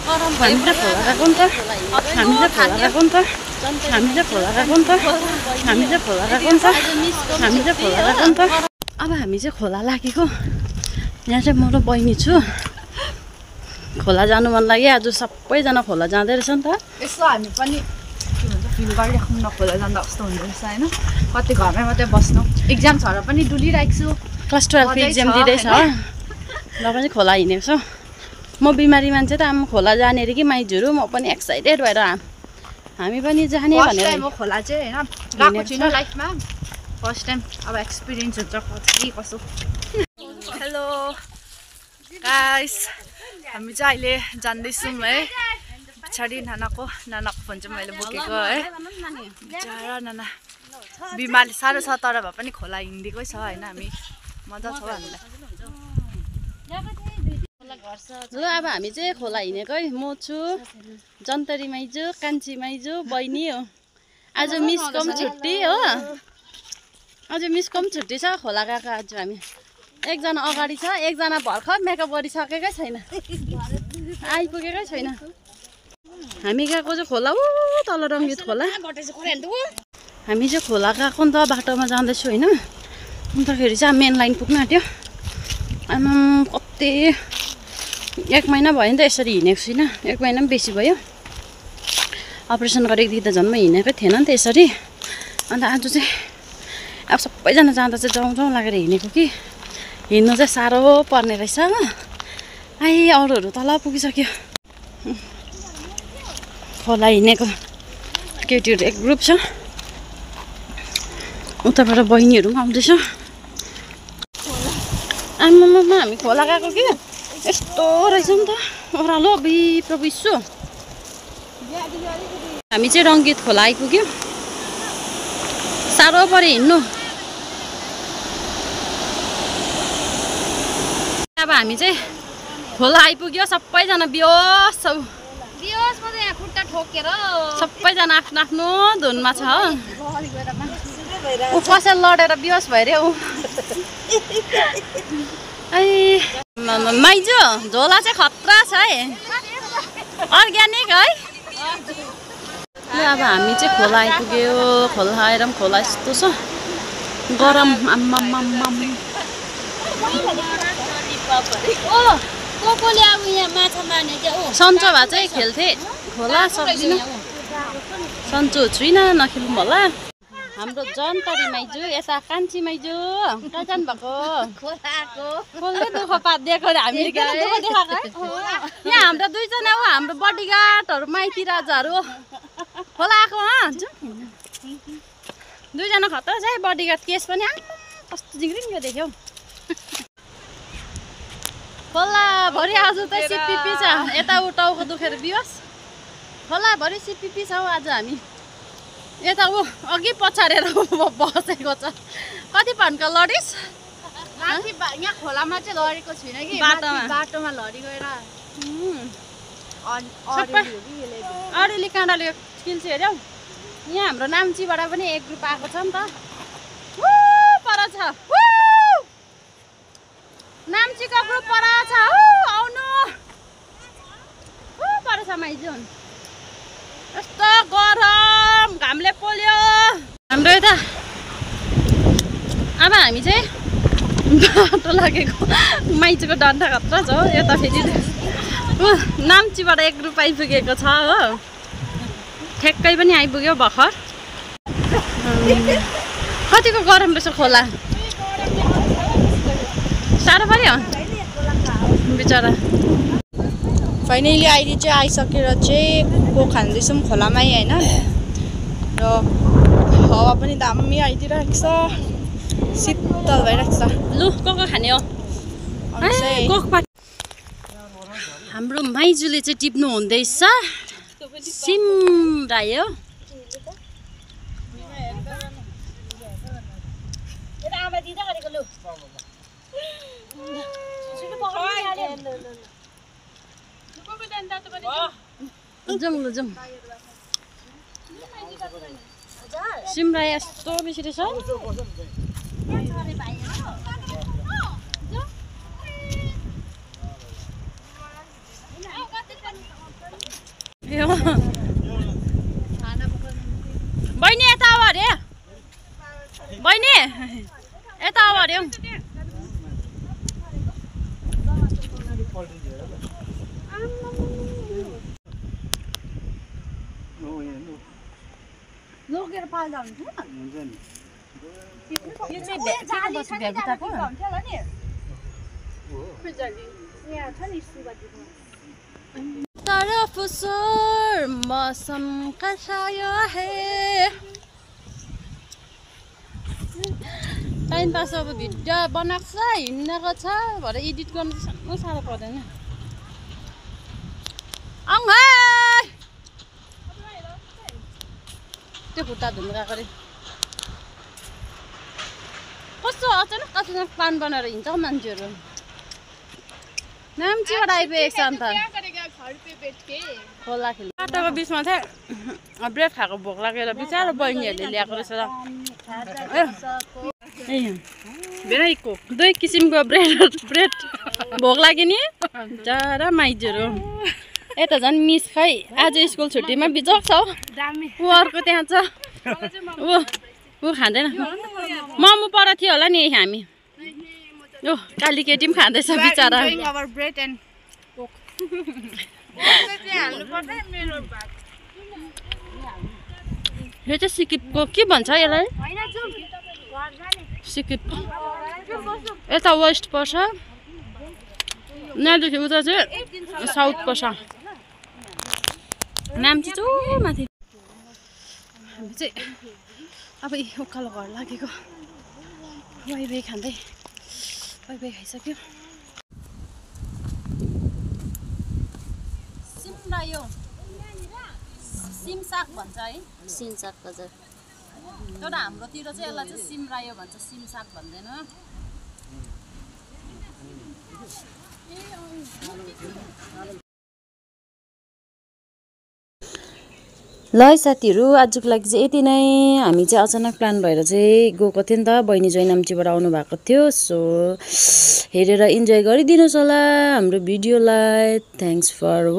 हामी चाहिँ खोला गएको नि त हामी चाहिँ खोला गएको नि त हामी चाहिँ खोला गएको नि त हामी चाहिँ खोला गएको नि त हामी चाहिँ खोला गएको नि त अब हामी चाहिँ खोला लागेको यहाँ चाहिँ म र बहिनी छु खोला जानु मन लाग्यो आज सबैजना खोला जाँदै रहेछ नि त यसो हामी पनि के भन्छ फिल गरिराखौँ न खोला जाँदा कस्तो हुँदो रहेछ होइन कति घरमै मात्रै बस्नु एक्जाम छ र पनि डुलिरहेको छु क्लास 12 को एक्जाम दिँदैछ ल पनि खोला हिँडेको छु म बिमारी मान्छे त आमा खोला जाने रे कि माइजहरू म पनि एक्साइटेड भएर हामी पनि जाने भनेर म खोला चाहिँ हैन गएको छुइनँ लाइफमा फर्स्ट टाइम अब एक्सपिरियन्स हुन्छ कति कसो हेलो गाइस हामी चाहिँ अहिले जान्दैछौँ है पछाडि नानाको फोन चाहिँ मैले बोकेको है बिचारा नाना बिमारले साह्रो छ तर भए पनि खोला हिँडिदिएकै छ होइन हामी मजा छ हामीलाई ल अब हामी चाहिँ खोला हिँडेको है म छु जन्तरी माइजू कान्छी माइजू बहिनी हो आज मिसको पनि छुट्टी हो आज मिसको पनि छुट्टी छ खोला गएको आज हामी एकजना अगाडि छ एकजना भर्खर मेकअप गरिसकेकै छैन आइपुगेकै छैन हामी गएको चाहिँ खोला ऊ तल रङ्गित खोला हामी चाहिँ खोला गएको नि त बाटोमा जाँदैछु होइन अन्तखेरि चाहिँ मेन लाइन पुग्नु आँट्यो आमा कति 1 महिना भयो नि त यसरी हिँडेको छुइनँ 1 महिना पनि बेसी भयो अपरेसन गरेको त झन् म हिँडेकै थिएन नि त यसरी अन्त आज चाहिँ अब सबैजना जाँदा चाहिँ जाउँ जाउँ लागेर हिँडेको कि हिँड्नु चाहिँ साह्रो पर्ने रहेछ आइ अरूहरू तल पुगिसक्यो खोला हिँडेको केटीहरू एक ग्रुप छ उताबाट बहिनीहरू पनि आउँदैछ आमामा हामी खोला गएको कि यस्तो रहेछ नि त ओह्रालो प्रभु यीशु हामी चाहिँ रङ्गित खोला आइपुग्यो साह्रो पऱ्यो हिँड्नु अब हामी चाहिँ खोला आइपुग्यो सबैजना बिहोस छौ बिहोसमा चाहिँ यहाँ खुट्टा ठोकेर सबैजना आफ्नो आफ्नो धुनमा छ ऊ कसैले लडेर बिहोस भइरह्यो ऐ माइजू झोला चाहिँ खतरा छ है अर्ग्यानिक है अब हामी चाहिँ खोला आइपुग्यो खोला आएर पनि खोला यस्तो छ गरम आम्मामाम सन्चो भए चाहिँ खेल्थे खोला सक्दिनँ सन्चो छुइनँ नखेलौँ होला हाम्रो जन्तरी माइजू यता कान्छी माइजू कहाँ जानुभएको खोलले दुःख पारिदिएको हामीले किन दुःख देखाएको यहाँ हाम्रो दुईजना हो हाम्रो बडीगार्डहरू माइती राजाहरू खोला आएको दुईजना खतरा छ है बडीगार्ड केस पनि कस्तो जिङ्ग्रिङ्गो देख्यौ खोलाभरि आज त सिपिपी छ यता टाउको दुखेर बिहोस खोलाभरि सिपिपी छौँ आज हामी यता ऊ अघि पछाडेर बसेको छ कति भन्का लडिस यहाँ खोलामा चाहिँ लडेको छुइनँ कि बाटोमा लडी गएर अरूले काँडाले किल्छ हेऱ्यौ यहाँ हाम्रो नाम्चीबाट पनि एक ग्रुप आएको छ नि त पर छ नाम्चीको ग्रुप पर छ आउनु पर छ माइजू यस्तो गरम घामले पोल्यो हाम्रो यता अब हामी चाहिँ बाटो लागेको माइजूको डन्ठा खतरा छ हो यता फेरि नाम्चीबाट एक ग्रुप आइपुगेको छ हो ठ्याक्कै पनि आइपुग्यो भर्खर कतिको गरम रहेछ खोला साह्रो पऱ्यो बिचरा फाइनली अहिले चाहिँ आइसकेर चाहिँ को खाँदैछौँ खोलामै होइन र हावा पनि दामी आइदिइरहेको छ शीतल भइरहेको छ लु को खाने हो हाम्रो माइजूले चाहिँ टिप्नु हुँदैछ सिमराई हो जाउँ ल जाउँ सिमराई यस्तो बेसी रहेछ लाग्यो बहिनी यता आऊ अरे बहिनी यता आऊ अरे लोकेर पाल्दा हुन्छ यो चाहिँ भ्यागुताको तरफ सुर मौसम का छाया है टाइम पास अब भिडियो बनाएको छ हिँड्नको छ भरे एडिट गर्नु साह्रो साह्रो पर्दैन आउँ है त्यो खुट्टा धुनु गएको अरे कस्तो अचानक प्लान बनाएर हिँड्छ मान्छेहरू नाम्चीबाट आइपुगेको छ अन्त खोला खेल्नु बाटोको बिचमा चाहिँ ब्रेड खाएको भोक लागेर बिचारो बहिनीहरूले ल्याएको रहेछ भेराइको 2 किसिमको ब्रेड भोक लाग्यो नि जरा माइजहरू यता झन् मिस खै आज स्कुल छुट्टीमा बिजोग छ ऊ अर्को त्यहाँ छ ऊ खाँदैन मोमो पर थियो होला नि हामी ओ काली केटी पनि खाँदैछ बिचारा यो चाहिँ सिक्किमको के भन्छ यसलाई सिक्किम यता वेस्ट पर्छ यहाँदेखि उता चाहिँ साउथ पर्छ नाम चाहिँ माथि हामी चाहिँ अब उकालो घर लागेको वाइवाई खाँदै वाइवाई खाइसक्यो सिमरायो सिमसाग भन्छ है सिमसाग हजुर एउटा हाम्रोतिर चाहिँ यसलाई चाहिँ सिमरायो भन्छ सिमसाग भन्दैन ल साथीहरू आजको लागि चाहिँ यति नै हामी चाहिँ अचानक प्लान भएर चाहिँ गएको थियो नि त बहिनी जोइन नाम्चीबाट आउनु भएको थियो सो हेरेर इन्जोय गरिदिनुहोस् होला हाम्रो भिडियोलाई थ्याङ्क्स फर